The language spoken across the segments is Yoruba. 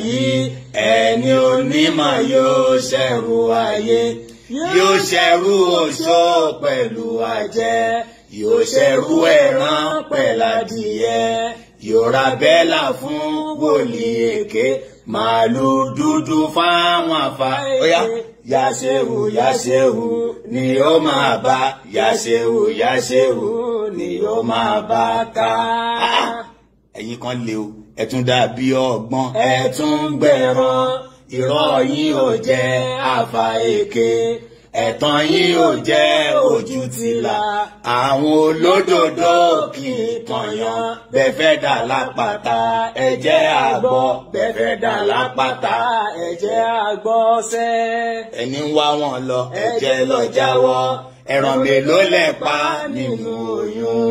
Yìí ẹni onímọ̀ yóò ṣẹ̀rù ayé, yóò ṣẹ̀rù oṣó pẹ̀lú àjẹ́, yóò ṣẹ̀rù ẹran pẹ̀ládìyẹ, yóò ra bẹ́là fún wòlíì èké, màálù dúdú fáwọn àfà. Óyá, yàṣẹ́wù yàṣẹ́wù ni ó máa bá, yàṣẹ́wù yàṣẹ́wù ni ó máa bá ká. Ẹ̀yin kan lè o, ẹ tún dàbí ọgbọ́n, ẹ tún gbẹ̀rán, irọ́ yín ò jẹ́ àfà èké, ẹ̀tàn yín ò jẹ́ ojú tìlà, àwọn olódodo kì í tọ̀yàn, bẹ́ẹ̀ fẹ́ dà lápáta ẹ jẹ́ àgbọ̀, bẹ́ẹ̀ fẹ́ dà lápáta ẹ jẹ́ àgbọ̀ sẹ́. Ẹni ń wá wọn lọ ẹ jẹ́ lọ jáwọ́, ẹran mélòó lẹ pa nínú oyún,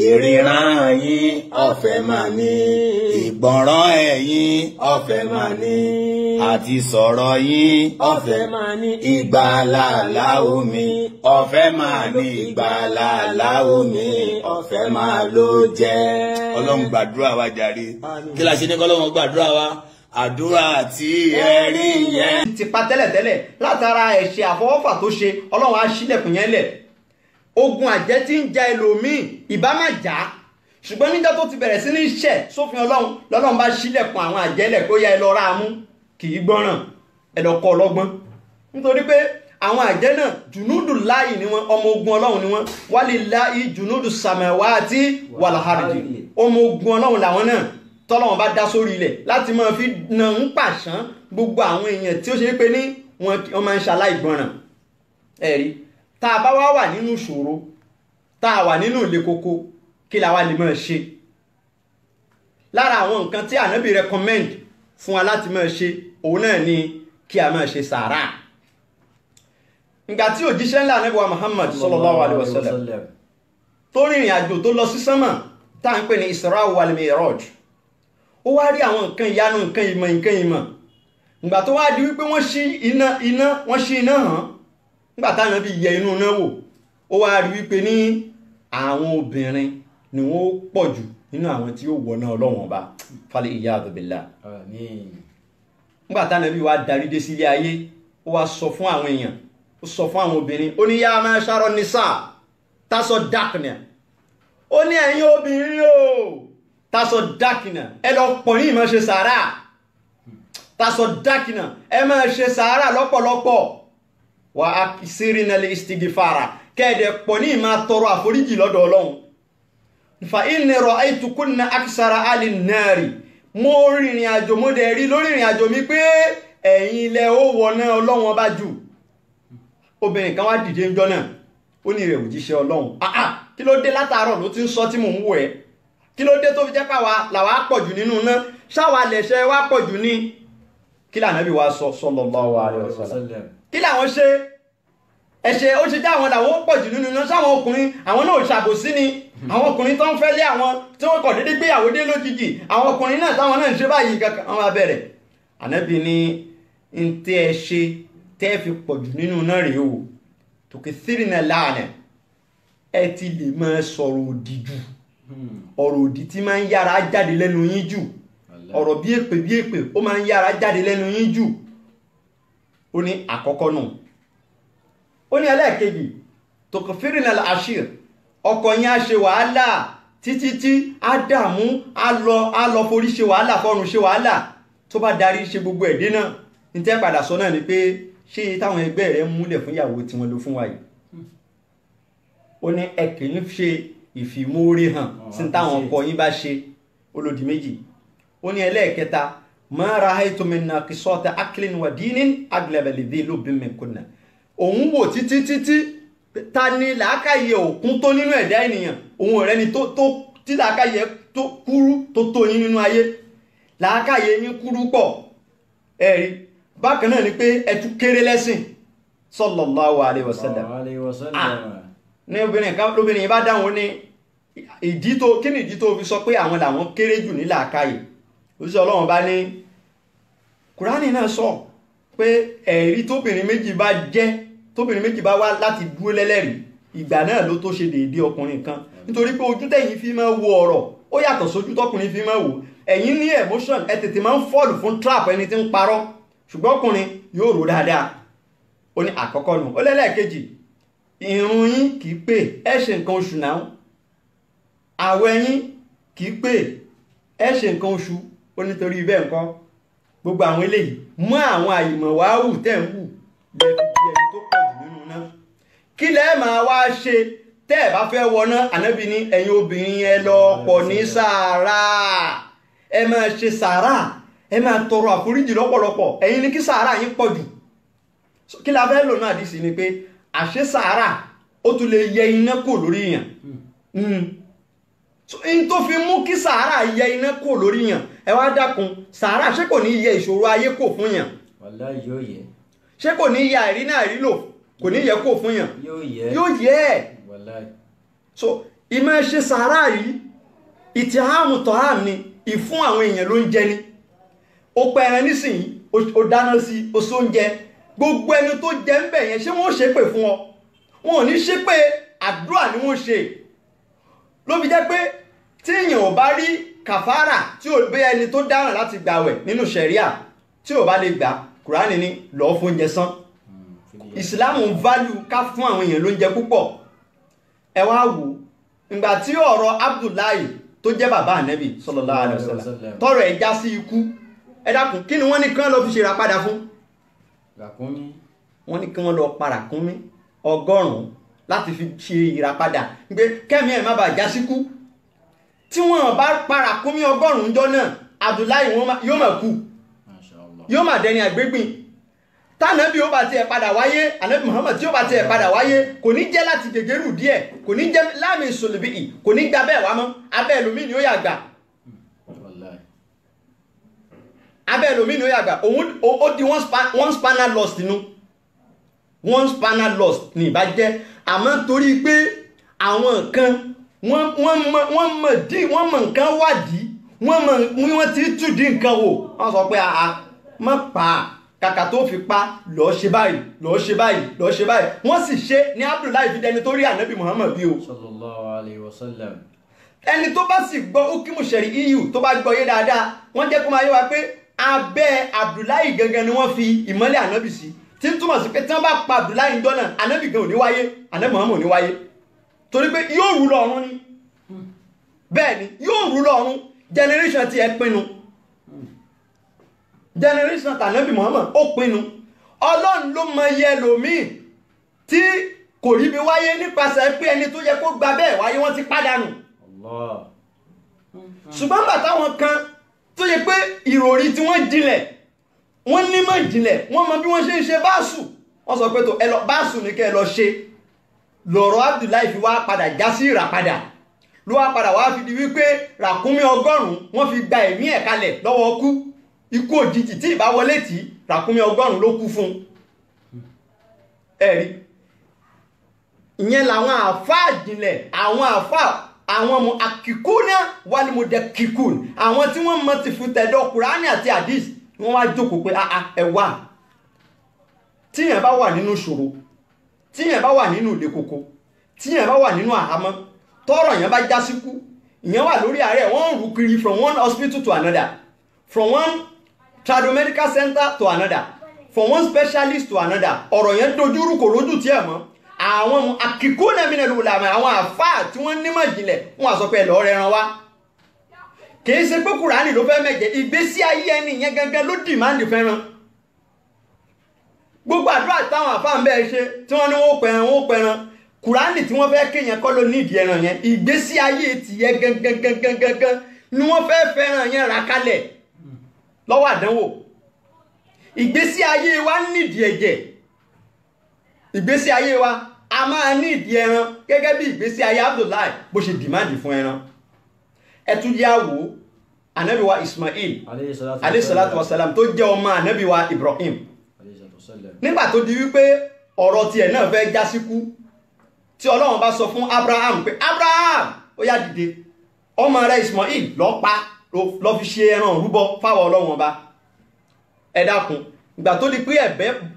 ìríran yín ọ̀fẹ́ máa ní, ìgbọ̀nràn ẹ̀yin ọ̀fẹ́ máa ní, àti sọ̀rọ̀ yín ọ̀fẹ́ máa ní, ìgbàlàlà omi ọ̀fẹ́ máa ní, ìgbàlàlà omi ọ̀fẹ́ máa ló jẹ́. Ọlọ́run gbàdúrà wa jàre, kí la ṣe ní kọ́lọ́run gbàdúrà wa, àdúrà tí ẹ rí yẹn. Ti pa tẹ́lẹ̀tẹ́lẹ̀ látara ẹ̀ṣẹ̀ àfọwọ́fà tó ṣe, Ọlọ́run á ṣílẹ̀kùn yẹn lẹ̀. Ogun àjẹ́ tí ń ja ẹlòmíì ìbá má jà á, ṣùgbọ́n níjọ́ tó ti bẹ̀rẹ̀ sí ní ṣẹ̀ sófin Ọlọ́run, lọ́lọ́run bá ṣílẹ̀kùn àwọn àjẹ́lẹ̀ kó yá ẹ lọ ra mú, kì í gbọ́ràn, ẹ lọ kọ́ ọlọ́gbọ́n. Nítorí pé àwọn àjẹ́ náà jùnúdù láì ni wọ́n, ọmọ ogun Ọlọ́run ni wọ́n, wálé láì jùnúdù sàmẹ̀wá àti wàlàhàrìjì, ọmọ ogun Ọlọ́run làwọn náà tọ́lọ́run bá dá sórí ilẹ̀ láti máa fi na ń pàṣán gbogbo àwọn èèyàn tí ó ṣe pé ní wọ́n máa ń ṣaláìgbọràn. Ẹ̀rí tá a bá wá wà nínú ìṣòro, tá a wà nínú ilé koko, kí la wá lè máa ṣe? Lára àwọn nǹkan tí Ànábì recommend fún wa láti máa ṣe, òun náà ni kí a máa ṣe sàárà. Ìgbà tí òjíṣẹ́ ńlá Ànábì wa Muhammad sallallahu alaihi wasallam tó rìnrìn àjò tó lọ sí sánmà tá à ń pè ní Isra wal Miraj, ó wá rí àwọn nǹkan ìyanu, nǹkan ìmọ̀, nǹkan ìmọ̀. Ìgbà tó wá di wípé wọ́n ṣí iná, iná wọ́n ṣí iná hàn, nígbà táwọn bí yẹ inú náà wò, ó wá rí wípé ní àwọn obìnrin ni wọ́n pọ̀ jù nínú àwọn tí ó wọ̀ náà Ọlọ́run Ọba, falẹ̀ iyadu billah. Nígbà táwọn bí wá darí dé sílé ayé, ó wá sọ fún àwọn èèyàn, ó sọ fún àwọn obìnrin, ó ní yá ma'shara nisa tasaddaqna, ó ní ẹ̀yin obìnrin o, tasaddaqna, ẹ lọ pọ̀ ní ìmọ̀ ṣe sàárà, tasaddaqna, ẹ máa ṣe sàárà lọ́pọ̀lọpọ̀, wà á sírìnà lè istigifara, kẹ́ẹ̀dẹ̀ pọ̀ ní ìmá tọrọ àforíjì lọ́dọ̀ Ọlọ́run. Fa inni ra'aytukunna aksara ali nari, mo rìnrìn àjò, mo dẹ̀ rí lórí ìrìn àjò mi pé ẹ̀yin ilẹ̀ ó wọná Ọlọ́run ọba jù. Obìnrin kan wá dìde ńjọ́ náà, ó ní rẹ̀ òjíṣẹ́ Ọlọ́run, àà kí ló dé látàárọ̀ ló ti ń sọ tí mò ń wò ẹ́, kí ló dé tó fi jẹ́ káwa làwa pọ̀ jù nínú iná, ṣáwa lẹ̀ṣẹ̀ wa pọ̀ jù ní? Kí lànàbí wa sọ sallallahu alaihi wasallam, kí làwọn ṣe ẹ̀ṣẹ̀ ó ṣe jẹ́ àwọn làwọn ó pọ̀ jù nínú iná, sáwọn ọkùnrin àwọn náà ṣàbòsí ni, àwọn ọkùnrin tó ń fẹ́ lé àwọn tí wọ́n kọ̀ déédéé gbéyàwó dé lójijì, àwọn ọkùnrin náà táwọn náà ń ṣe báyìí kankan, wọn bá bẹ̀rẹ̀. Ànábì ní ń tẹ́ ẹ ṣe tẹ́ ẹ fi pọ̀ jù nínú iná rèé o, tòkè sírìnà láàánẹ̀, ẹ ti lè máa sọ̀rọ̀ òdì jù, ọ̀rọ̀ òdì tí máa ń yára jáde lẹ́nu yín jù, ọ̀rọ̀ bí èpè bí èpè ó máa ń yára jáde lẹ́nu yín jù. Ó ní àkọ́kọ́ nù. Ó ní ẹlẹ́ẹ̀kejì, tòkòfírìnà àṣír, ọkọ yín á ṣe wàhálà títí tí á dààmú, á lọ forí ṣe wàhálà, fọrùn ṣe wàhálà, tó bá darí ṣe gbogbo ẹ̀dẹ́ náà, ní tẹ́ padà sọ náà ni pé ṣé táwọn ẹgbẹ́ rẹ̀ ń múlẹ̀ fún ìyàwó tiwọn ló fún wa yìí. Ó ní ẹ kì í ṣe ìfìmóore hàn sí táwọn ọkọ yín bá ṣe. Olódì méjì. Ó ní ẹlẹ́ẹ̀kẹta, ma rahaytu min naqisati aklin wa dinin aglaba lidhi lubbin minkunna. Òun wò títí títí ta ni làákàyè òkun tó nínú ẹ̀dá ènìyàn, òun ọ̀rẹ́ ni tó tí làákàyè tó kúrú tó tó yín nínú ayé, làákàyè yín kúrú pọ̀. Ẹ̀rí bákan náà ni pé ẹ tún kéré lẹ́sìn sallallahu alaihi wasallam. Ní obìnrin kan lóbìnrin bá dáhùn ní ìdí tó kí ni ìdí tó fi sọ pé àwọn làwọn kéré jù ní làákàyè? Òṣìṣẹ́ Ọlọ́run bá ní Kùránì náà sọ pé ẹ̀rí tóbìnrin méjì bá jẹ́, tóbìnrin méjì bá wá láti dúró lẹ́lẹ́rìí, ìgbà náà ló tó ṣe déédéé ọkùnrin kan. Nítorí pé ojú tẹ̀yìn fi máa wo ọ̀rọ̀ ó yàtọ̀ sójú tọkùnrin fi máa wò. Ẹ̀yin ní emotion, ẹ tètè máa ń fọ́ọ̀lù fún trap ẹni tí ń parọ́. Ṣùgbọ́n ọkùnrin yóò rò dáadáa. Ó ní àkọ́kọ́ nù. Ó lẹ́lẹ́kejì, ìrun yín kì í pè, ẹ ṣe nǹkan oṣù náà. Àwẹ̀ yín kì í pè, ẹ ṣe nǹkan oṣù. Ó nítorí bẹ́ẹ̀ nǹkan gbogbo àwọn eléyìí mọ́ àwọn àyìmọ̀ wá wù tẹ́ ń wù lẹ́fi di ẹni tó pọ̀ jù nínú náà. Kí lẹ́ máa wá ṣe tẹ́ ẹ̀ bá fẹ́ wọná? Ànábì ní ẹ̀yin obìnrin ẹ lọ pọ̀ ní sàárà, ẹ máa ṣe sàárà, ẹ máa tọrọ àforíjì lọ́pọ̀lọpọ̀. Ẹ̀yin ní kí sàárà yín pọ̀ jù. Kí la fẹ́ lò náà àdìsí ni pé àṣẹ sàárà ó tún lè yẹ iná kò lórí yàn. In tó fi mú kí sàárà yẹ iná kò lórí yàn, ẹ wá dákun, sàárà ṣé kò ní yẹ ìṣòro ayé kò fún yàn? Wàláhì yóò yẹ. Ṣé kò ní yẹ àìrí náà àìrí lò kò ní yẹ kò fún yàn? Yóò yẹ. Yóò yẹ. Wàláhì. So ìmọ̀ ṣe sàárà yìí, ìtìhámù tọ́hám ni, ìfún àwọn èèyàn ló ń jẹ ni. Ó pẹ́ ẹran nísìnyí, ó dáná sí, ó sóúnjẹ. Gbogbo ẹni tó jẹ ń bẹ̀ yẹn, ṣé wọ́n ṣépè fún ọ? Wọn ò ní ṣépè, àdúrà ni wọ́n ṣe. Ló fi jẹ́ pé tí èèyàn ò bá rí kàfárà, tí ò gbé ẹni tó dáràn láti gbàwẹ̀ nínú ṣẹ̀ríà, tí ò bá lè gbà, Kùránì ní lọ́ọ́ fóúnjẹ sán. Ìsìláàmù ń válù ká fún àwọn èèyàn lóúnjẹ púpọ̀. Ẹ wá wò ìgbà tí ọ̀rọ̀ Abdullahi tó jẹ́ bàbá ànẹ́bì sallallahu alaihi wasallam tọrọ ẹ̀ já sí ikú. Ẹ dákun, kí ni wọ́n ní kí wọ́n lọ fi ṣe ìràpadà fún? Ràkúnmí. Wọ́n ní kí wọ́n lọ pa ràkúnmí 100 láti fi ṣe ìràpadà pé kẹ́mi ẹ̀ má bàa já síkú. Tí wọ́n bá pa ràkúnmí 100 jọ náà, Abdullahi yóò máa kú, yóò máa dẹni àgbégbìn. Tánàbí ó bá tiẹ̀ padà wáyé, ànábì Muhammad tí ó bá tiẹ̀ padà wáyé, kò ní jẹ́ láti gègérù díẹ̀, kò ní jẹ́ láàmì sòlùbíì, kò ní gba bẹ́ẹ̀ wá mọ́. Abẹ́ ẹlòmíì ni ó yà gbà. Abẹ́ ẹlòmíì ni ó yà gbà. Òun ó di one spanner lost nínú. One spanner lost ní ìbá jẹ́. Àmọ́ torí pé àwọn kan wọ́n mọ̀ nǹkan wádìí, wọ́n mọ̀ wọ́n ti túdí nǹkan wò. Wọ́n sọ pé àá má pa á, kàkà tó fi pa lọ́ọ́ ṣe báyìí, lọ́ọ́ ṣe báyìí, lọ́ọ́ ṣe báyìí. Wọ́n sì ṣe ní Abdullahi fi dẹni tó rí ànábì Muhammad bí o. Sallallahu alayhi wa sallam. Ẹni tó bá sì gbọ́ ukimu sẹ̀rí EU tó bá gbọ́ yé dáadáa, wọ́n jẹ́ kó máa yé wa pé abẹ́ Abdullahi gangan ni wọ́n fi ìmọ́lẹ̀ ànábì sí, tí ń túmọ̀ sí pé tí wọ́n bá pa Abdullahi ńjọ́ náà, ànábì gan ò ní wáyé, ànábì Muhammad ò ní wáyé, torí pé yóò rú lọ́run ni. Bẹ́ẹ̀ ni yóò rú lọ́run. Generation ti ẹ pinnu, generation tànábì Muhammad ó pinnu. Ọlọ́run ló mọ iye ẹlòmíì tí kò rí bí wáyé nípasẹ̀ pé ẹni tó yẹ kó gba bẹ́ẹ̀ wáyé wọ́n ti pàdánù. Ṣùgbọ́n bàtà wọn kan tó yẹ pé ìròrí tí wọ́n jinlẹ̀, wọ́n nímọ̀ jinlẹ̀, wọ́n mọ bí wọ́n ṣe ń ṣe báàsù, wọ́n sọ pé tó ẹ lọ báàsù ní kẹ́ ẹ lọ ṣe. Lọ̀rọ̀ Abdullahi fi wá padà já sí ìràpadà, ló wá padà wá fi di wípé ràkúnmí 100 wọ́n fi gba ẹ̀mí ẹ̀ kalẹ̀ lọ́wọ́ kú. Ikú òjijì tí ìbá wọlé tí ràkúnmí 100 ló kú fún. Ẹ̀rí ìyẹn làwọn àáfàá jinlẹ̀, àwọn àáfàá, àwọn ọmọ àkìkúnná wàlúmọdẹ kìkún, àwọn tí wọ́n mọ ti fún tẹ̀dọ̀ Kùránì àti hadith, wọ́n wá jókòó pé àà ẹ wá. Tíyẹn bá wà nínú ìṣòro, tíyẹn bá wà nínú ilé koko, tíyẹn bá wà nínú àhámọ́, tọ́rọ̀ yẹn bá já síkú, ìyẹn wà lórí àárẹ̀, wọ́n ń rú kiri from one hospital to another, from one tradomedical center to another, from one specialist to another. Ọ̀rọ̀ yẹn dojúrú, kò rójú tí ẹ̀ mọ́. Àwọn àkíkú nàmínà ló làmà, àwọn àfáà tí wọ́n nímọ̀ jìnlẹ̀, wọ́n á sọ pé ẹ lọ́ọ́ rẹran wá. Kìí ṣe pé Kùránì ló fẹ́ mẹ̀jẹ̀, ìgbésí ayé ẹni yẹn gangan ló dìmáàndì fẹ́ràn. Gbogbo àdúrà táwọn àfáà ń bẹ́ẹ̀ ṣe tí wọ́n ní wọ́n pẹran, wọ́n pẹran, Kùránì tí wọ́n fẹ́ kéèyàn kọ́ ló nídìí ẹran yẹn. Ìgbésí ayé tìyẹ gangan gangan gangan ni wọ́n fẹ́ fẹ́ràn yẹn rà kalẹ̀ lọ́wọ́ àdánwò. Ìgbésí ayé wa nídìí ẹ̀jẹ̀, ìgbésí ayé wa a máa nídìí ẹran, gẹ́gẹ́ bí ìgbésí ayé Abdullahi bó ṣe dìmáàdì fún ẹran. Ẹ tún yá wò ànábì wa Ismail alayhi salatu wasalam tó jẹ́ ọmọ ànábì wa Ibrahim. Nígbà tó di wípé ọ̀rọ̀ tiẹ̀ náà fẹ́ já síkú, tí Ọlọ́run bá sọ fún Abraham pé Abraham ó yá dìde, ọmọ rẹ̀ Ismail lọ pa, lọ fi ṣe ẹran rúbọ fáwọn Ọlọ́run ọba. Ẹ dákun, ìgbà tó di pé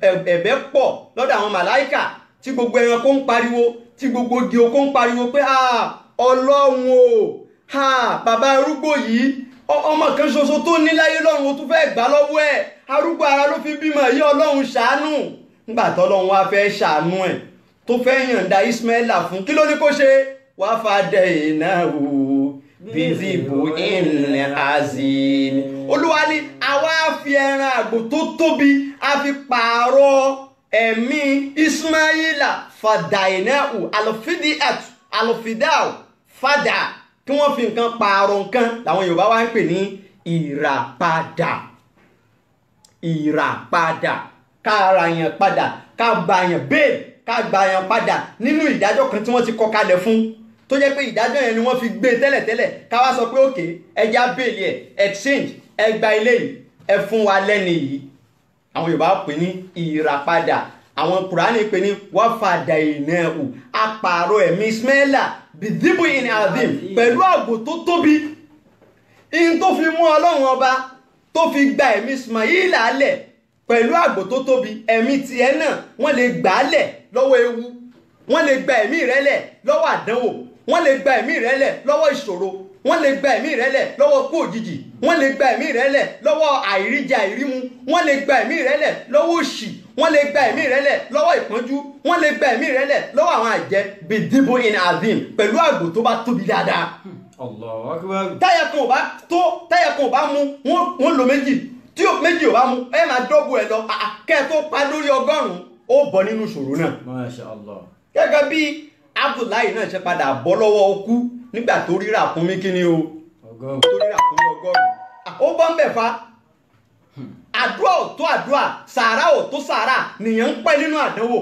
ẹ̀bẹ̀ pọ̀ lọ́dọ̀ àwọn màláìkà, tí gbogbo ẹranko ń pariwo, tí gbogbo igi oko ń pariwo pé Ọlọ́run o, bàbá arúgbó yìí Ọmọ kan ṣoṣo tó ní láyé lọ́run ó tún fẹ́ gbà lọ́wọ́ ẹ̀, arúgbó ara ló fi bímọ yìí, Ọlọ́run ṣàánú. Nígbà tọ́lọ́run wá fẹ́ ṣàánú ẹ̀ tó fẹ́ yànda Ismaila fún, kí ló ní kó ṣe? Wá fàdé ìnáwó bíbí ìnlẹ̀ azim. Olúwa ní àwa fi ẹran àgbò tó tóbi a fi pààrọ̀ ẹ̀mí Ismaila fàdàìnáwó alfidiat alfidao fàdà, kí wọ́n fi nǹkan pààrọ̀ nǹkan làwọn Yorùbá wá ń pè ní ìràpadà. Ìràpadà, ká ra yàn padà, ká gba yàn bẹ́ẹ̀, ká gba yàn padà nínú ìdájọ́ kan tí wọ́n ti kọ kalẹ̀ fún, tó jẹ́ pé ìdájọ́ yẹn ni wọ́n fi gbé tẹ́lẹ̀tẹ́lẹ̀. Ká wá sọ pé òkè ẹja bẹ́ẹ̀lì ẹ̀ exchange, ẹ gba ilé yìí, ẹ fún wa lẹ́ni yìí. Àwọn Yorùbá pè ní ìràpadà, àwọn Kùránì pè ní wàfàdà ìnáwó, apààrọ̀ ẹ̀mí Ismaila bìdìbò ìní azim pẹ̀lú àgbò tó tóbi. Ihun tó fi mú Ọlọ́run ọba tó fi gba ẹ̀mí Ismaila lẹ̀ pẹ̀lú àgbò tó tóbi, ẹ̀mí tiẹ̀ náà wọ́n lè gbà á lẹ̀ lọ́wọ́ ewu, wọ́n lè gba ẹ̀mí rẹ lẹ̀ lọ́wọ́ àdánwò, wọ́n lè gba ẹ̀mí rẹ lẹ̀ lọ́wọ́ ìṣòro, wọ́n lè gba ẹ̀mí rẹ lẹ̀ lọ́wọ́ kú òjijì, wọ́n lè gba ẹ̀mí rẹ lẹ̀ lọ́wọ́ àìríjẹ àìrímu, wọ́n lè gba ẹ̀mí rẹ lẹ̀ lọ́wọ́ òṣì, wọ́n lè gba ẹ̀mí rẹ lẹ̀ lọ́wọ́ ìpọ́njú, wọ́n lè gba ẹ̀mí rẹ lẹ̀ lọ́wọ́ àwọn àjẹ́ bìdìbò in azim pẹ̀lú àgbò tó bá tóbi dáadáa. Allahu Akbar. Táyà kan ò bá tó, táyà kan ò bá mu, wọ́n lo méjì, tí méjì ò bá mu, ẹ máa dọ́bù ẹ lọ, kẹ́ ẹ tó pa lórí 100, ó bọ́ nínú ìṣòro náà. Masha Allah. Gẹ́gẹ́ bí Abdullahi náà ṣe padà bọ́ lọ́wọ́ ọkú nígbà tó rí ràkúnmí kíní o, tó rí ràkúnmí 100, ó bọ́ ń bẹ̀ fa. Àdúrà ò tó àdúrà, sàárà ò tó sàárà, nìyẹn ń pẹ́ nínú àdánwò.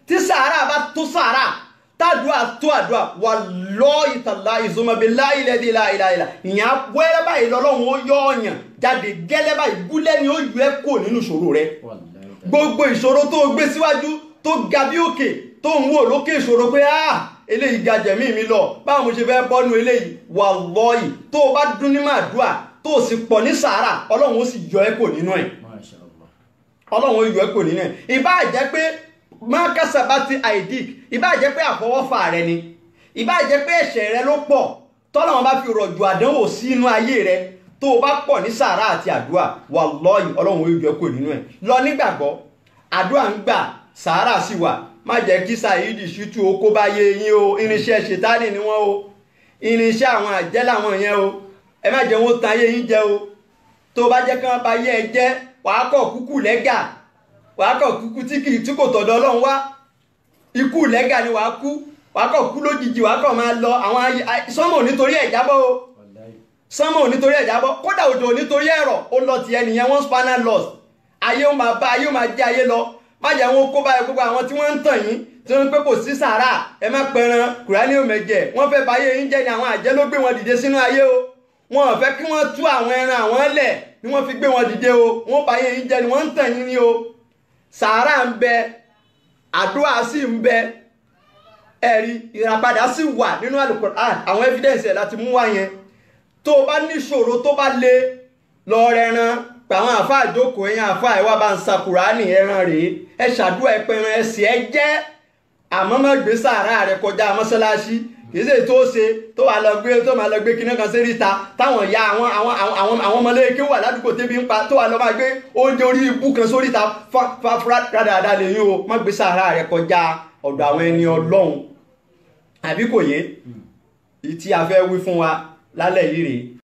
Tí sàárà bá tó sàárà, tàdúrà tó àdúrà, wallahi tallahi zuma billahi alladhi la ilaha illa, ìyẹn wẹ́rẹ́ báyìí lọ́lọ́run ó yọ ọ̀yàn jáde gẹ́lẹ́ báyìí, gúlẹ́ ni ó yọ ẹ́ kò nínú ìṣòro rẹ. Gbogbo ìṣòro tó gbé síwájú tó ga bí òkè tó ń wò lókè ìṣòro pé ah eléyìí ga jẹ̀mí mi lọ, báwo mo ṣe fẹ́ bọ́nu eléyìí, wallahi tó o bá dún ní màdúà tó o sì pọ̀ ní sàárà, Ọlọ́run ó sì yọ ẹ́ kò nínú ẹ̀. Ọlọ́run ó yọ ẹ́ kò nínú ẹ̀. Ìbáà jẹ́ pé mákàsábà ti àìdík, ìbáà jẹ́ pé àfọwọ́fà rẹ ni, ìbáà jẹ́ pé ẹ̀ṣẹ̀ rẹ ló pọ̀ tọ́lọ́run bá fi rọ̀jò àdánwò sí inú ayé rẹ, tó o bá pọ̀ ní sàárà àti àdúà, wallahi Ọlọ́run ó yọ ẹ́ kò nínú ẹ̀. Lọ nígbàgbọ́, àdúà ń gbà, sàárà sì wà. Má jẹ́ kí Saheed Shittu ó kó bá yé yín o, irinṣẹ́ ṣètánì ni wọ́n o, irinṣẹ́ àwọn àjẹ́ làwọn yẹn o, ẹ má jẹ́ wọn tan ayé yín jẹ o. Tó bá jẹ́ kí wọ́n bá yé ẹ jẹ́, wàá kọ̀ kúkú lẹ́gà, wàá kọ̀ kúkú tí kò tọ̀dọ̀ Ọlọ́run wá, ikú lẹ́gà ni wàá kú, wàá kọ̀ kú lójijì, wàá kọ̀ máa lọ. Àwọn sánmọ̀ nítorí ẹ̀ jábọ́ o, sánmọ̀ nítorí ẹ̀ jábọ́, kódà òjò nítorí ẹ̀rọ̀ ó lọ tiẹ̀ nìyẹn, wọ́n spanner loss, ayé ó máa bá ayé ó máa jẹ́ ayé lọ. Má jẹ́ wọn kó báyìí gbogbo àwọn tí wọ́n ń tàn yín, tí wọ́n ń pé kò sí sàárà, ẹ má pẹran, Kùránì ò mẹ̀jẹ̀, wọ́n fẹ́ báyé yín jẹ́ ni, àwọn àjẹ́ ló gbé wọn dìde sínú ayé o. Wọn ò fẹ́ kí wọ́n tú àwọn ẹran àwọn lẹ̀ ni wọ́n fi gbé wọn dìde o, wọ́n báyé yín jẹ́ ni, wọ́n ń tàn yín ni o. Sàárà ń bẹ, àdúrà sì ń bẹ, ẹ̀rí ìràpadà sì wà nínú Al-Qur'an, àwọn evidence ẹ̀ láti mú wá yẹn. Tó o bá níṣòro tó bá le, lọ rẹran pàwọn àfa àjókòó, ẹ̀yìn àfa ẹ̀ wá bá ń sa Kùránì, ẹran rèé, ẹ ṣàdúrà, ẹ pẹran, ẹ sì ẹ jẹ́, àmọ́ má gbé sàárà rẹ kọjá mọ́ṣáláṣí. Kì í ṣe tó ṣe tó wà lọ gbé tó máa lọ gbé kinní kan sérí ta táwọn ìyá àwọn àwọn àwọn àwọn ọmọléèké wà ládùúgbò tẹ́bí ń pa, tó wà lọ máa gbé oúnjẹ orí ibú kan sórí ta fúra dáadáa lè yín o. Má gbé sàárà rẹ kọjá ọ̀dọ̀ àwọn ẹni Ọlọ́run, àbí kò yé? Ìtí a fẹ́ wí fún wa lálẹ́ yìí rèé.